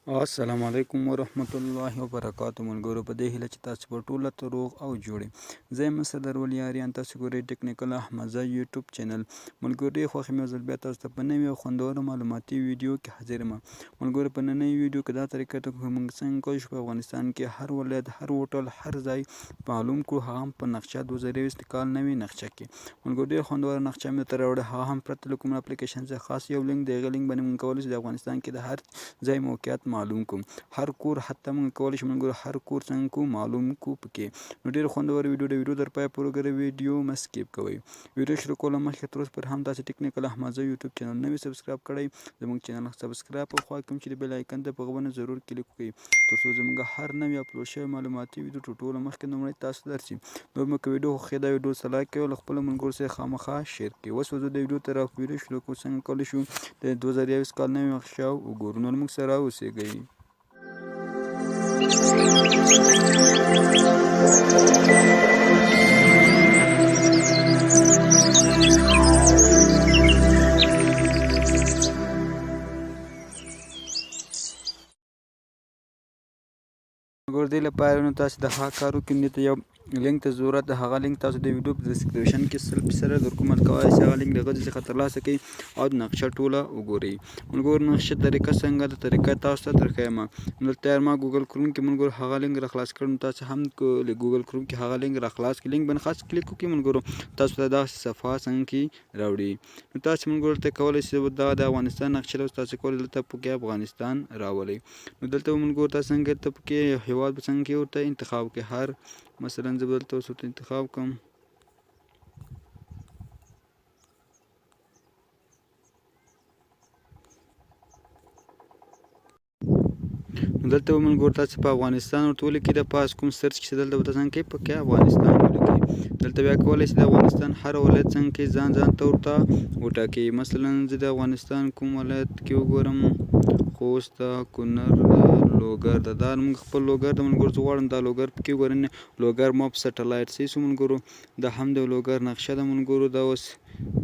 السلام علیکم ورحمت الله وبرکاتو. ملګرو، په دې هیله چې تاسو په ټوله ته روغ او جوړ یئ. زه یم صدر ولي آریان، تاسو ګورئ ټیکنیکل احمدزی یوټیوب چینل. ملګرو، ډېر خوښ یم یو ځل بیا تاسو ته په نوې او خوندوره معلوماتي ویډیو کې حاضر یم. ملګرو، په ننۍ ویډیو کې دا طریقه ته موږ څنګه کولی شو په افغانستان کې هر ولایت، هر هوټل، هر ځای معلوم کړو، هغه هم په نقشه 2021 کال نوې نقشه کې. ملګرو، ډېر خوندوره نقشه مې درته راوړې، هغه هم پرته له کوم اپلیکیشن څخه. خاص یو لینک دی، هغه لینک باندې موږ کولی شو د افغانستان کې د هر ځای موقعیت معلوم کوم، هر کور حتی موږ کولی شو ملګرو هر کور څنګه کو معلوم کو پکې. نو ډېر خوندور ویډیو د ویډیو تر پایه پورې وګورئ، ویډیو مه سکیپ کوئ. ویډیو شروع کولو مخکې تر اوسه پورې هم تاسو ټیکنیکل احمدزی یوټیوب چینل نوی سبسکرایب کړئ، زموږ چینل سبسکرایب او خوا کوم چې د بیل آیکن ته په هغه باندې ضرور کلیک وکړئ، تر څو زموږ هر نوی اپلوډ شوی معلوماتي ویډیو تر ټولو مخکې لومړی تاسو درسي. نور مو که ویډیو خوښېده، ویډیو سره لایک کړئ او له خپلو ملګرو سره خامخا شیر کړئ. اوس به زه د ویډیو طرف ویډیو شروع کوو، څنګه کولی شو د 2021 کال نوې نقشه وګورو. نور موږ سره اوسېږئ. مګر دې لپاره نو تاسو د هغه کار وکړئ، دې ته یو لینک ته ضرورت ده. هغه لینک تاسو د ویډیو په ډسکرپشن کې 100% درکوم، کولی شئ هغه لینک له هغه څخه ترلاسه کړئ او د نقشه ټوله وګورئ. ملګرو، نقشه طریقه څنګه ده، طریقه تاسو ته درښیم. نو دلته ما ګوګل کروم کې ملګرو هغه لینک را خلاص کړم، تاسو هم له ګوګل کروم کې هغه لینک را خلاص کړئ. لینک باندې خاص کلیک وکړئ، ملګرو تاسو ته داسې صفحه څنګه کې راوړي. نو تاسو ملګرو دلته کولی شئ دا د افغانستان نقشه ده، تاسو کولی دلته پکې افغانستان راولئ. نو دلته ملګرو تاسو څنګه دلته پکې هېواد به څنګه کې ورته انتخاب کړئ. هر مثلا زه به دلته اوس ورته انتخاب کړم. نو دلته به ملګرو تاسو په افغانستان ورته ولیکئ، د پاس کوم سرچ کې دلته به تاسو څنګه پکې افغانستان ولیکئ. دلته بیا کولی شئ د افغانستان هر ولایت څنګه کې ځان ځان ته ورته وټاکئ. مثلا زه د افغانستان کوم ولایت کې وګورم، خوست ده، کونړ ده، لوګر ده. دا موږ خپل لوګر ده ملګرو، زه غواړم دا لوګر پکې وګورم. لوګر ماپ سټلایټ سي شو ملګرو، دا هم د لوګر نقشه ده ملګرو. دا اوس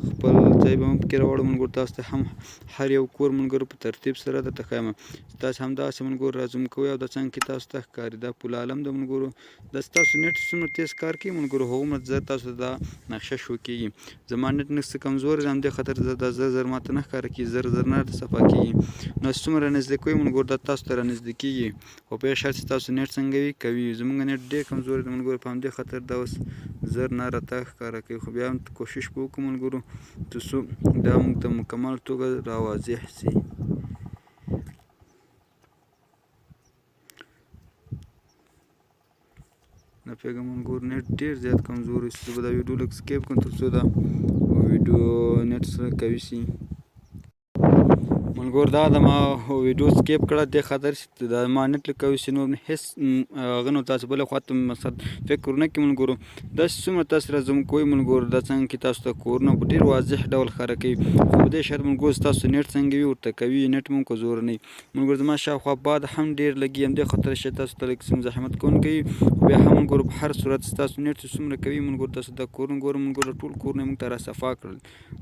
خپل ځای به هم پکې راوړم ملګرو، تاسو ته هم هر یو کور ملګرو په ترتیب سره درته ښایم. تاسو هم داسې ملګرو را زوم کوئ او دا څنګه کې تاسو ته ښکاري. دا پل عالم ده ملګرو. دا ستاسو نېټ څومره تیز کار کوي ملګرو، هغومره زر تاسو ته دا نقشه شو کېږي. زما نېټ لږ څه کمزوری دی، همدې خاطر زه دا زر زر ماته نه ښکاره کېږي، زر زر نه راته صفا کېږي. نو څومره نږدې کوئ ملګرو دا تاسو ته را نږدې کېږي، خو په شرط چې تاسو نېټ څنګه وي قوي وي. زموږ نېټ ډېر کمزوری دی ملګرو، په همدې خاطر دا اوس زر نه راته ښکاره کوي، خو بیا هم کوشش به وکړو ملګرو تر څو دا موږ ته مکمل توګه را واضح شي. نه پوهېږم ملګرو، نېټ ډېر زیات کمزوری شو. زه به دا ویډیو لږ سکیپ کړم تر څو دا ویډیو نېټ سره قوي شي. ملګرو دا د ما ویډیو سکیپ کړه، دې خاطر چې دا ما نېټ لږ قوي شي، نور مې هېڅ هغه نو تاسو بلې خوا ته مقصد فکر نه کړي ملګرو. داسې څومره تاسو را زوم کوئ ملګرو، دا څنګه کې تاسو ته کورونه په ډېر واضح ډول ښکاره کوي، خو په دې شرط ملګرو چې تاسو نېټ څنګه وي ورته قوي وي، نېټ مو کمزوری نه وي. ملګرو زما شاوخوا باد هم ډېر لګي، همدې خاطر چې تاسو ته لږ څه مزاحمت کوونکی وي، خو بیا هم ملګرو په هر صورت ستاسو نېټ چې څومره قوي ملګرو تاسو دا کورونه ګورو ملګرو، ټول کورونه یې موږ ته را صفا کړل.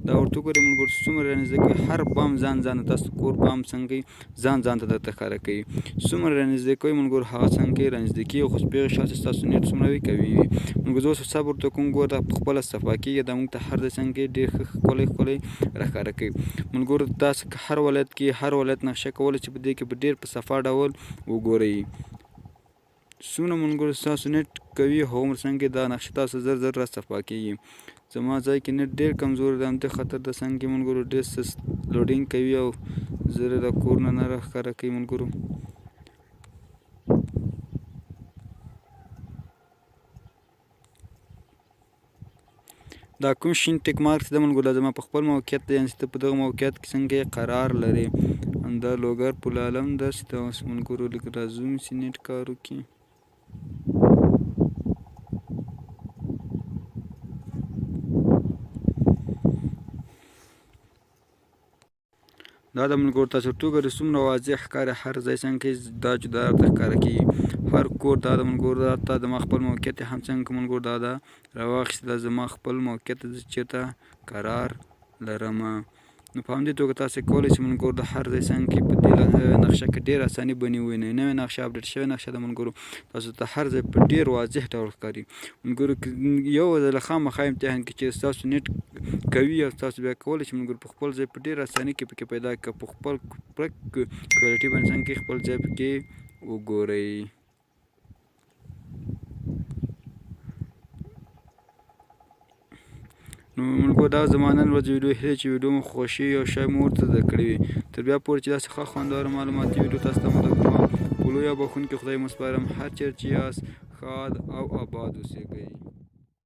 دا ورته وګورئ ملګرو څومره را نږدې کوي، هر بام ځان ځان ته تاسو کور بام څنګه ځان ځان ته درته ښکاره کوي. څومره را نږدې کوي ملګرو هغه څنګه را نږدې کېږي، خو په شرط چې ستاسو نېټ څومره وي قوي وي. ملګرو زه اوس صبر ورته کوم، ګوره دا په خپله صفا کېږي، دا موږ ته هر ځای څنګه ډېر ښه ښکلی ښکلی را ښکاره کوي. ملګرو تاسو که هر ولایت کې هر ولایت نقشه کولی چې په دې کې په ډېر په صفا ډول وګورئ. څومره ملګرو ستاسو نېټ قوي هغومره څنګه دا نقشه تاسو زر زر را صفا کېږي. زما ځای کې نېټ ډېر کمزوری دی، همدې خاطر دا څنګه ملګرو ډېر سست لوډینګ کوي او زر دا کورونه نه را ښکاره کوي ملګرو. دا کوم شین ټیک مارک چې ده ملګرو، دا زما په خپل موقعیت دی، یعنې چې ته په دغه موقعیت کې څنګه قرار لرې. همدا لوګر پل عالم ده چې دا اوس ملګرو لږ را زوم شي نېټ کار وکړي. دا د ملګرو تاسو ورته وګورئ څومره واضح ښکاري، هر ځای څنګه دا جدا راته ښکاره کېږي، هر کور دا د ملګرو راته زما خپل موقعیت هم څنګه ملګرو دا ده راواخیسته، دا زما خپل موقعیت زه چېرته قرار لرم. نو په همدې توګه تاسو کولی شئ ملګرو د هر ځای څنګه کې په دې نقشه کې ډېر اساني بنې وینئ. نوې نقشه، اپډیټ شوې نقشه د ملګرو تاسو ته هر ځای په ډېر واضح ډول ښکاري. ملګرو یو ځل خامخا امتحان کې چې ستاسو نیټ قوي او تاسو بیا کولی شئ ملګرو په خپل ځای په ډېر اساني کې پکې پیدا کړئ، په خپل پرک کوالټي باندې څنګه کې خپل ځای پکې وګورئ. نو ملګرو دا زما نن ورځ ویډیو، هیله چې ویډیو مو خوښي او شی مو ورته زده کړې وي. تر بیا پورې چې داسې ښه خوندور معلوماتي ویډیو تاسو ته مده کوم، په لوی او بښونکي خدای مو سپارم. هر چېرې چې یاست ښاد او آباد اوسېږئ.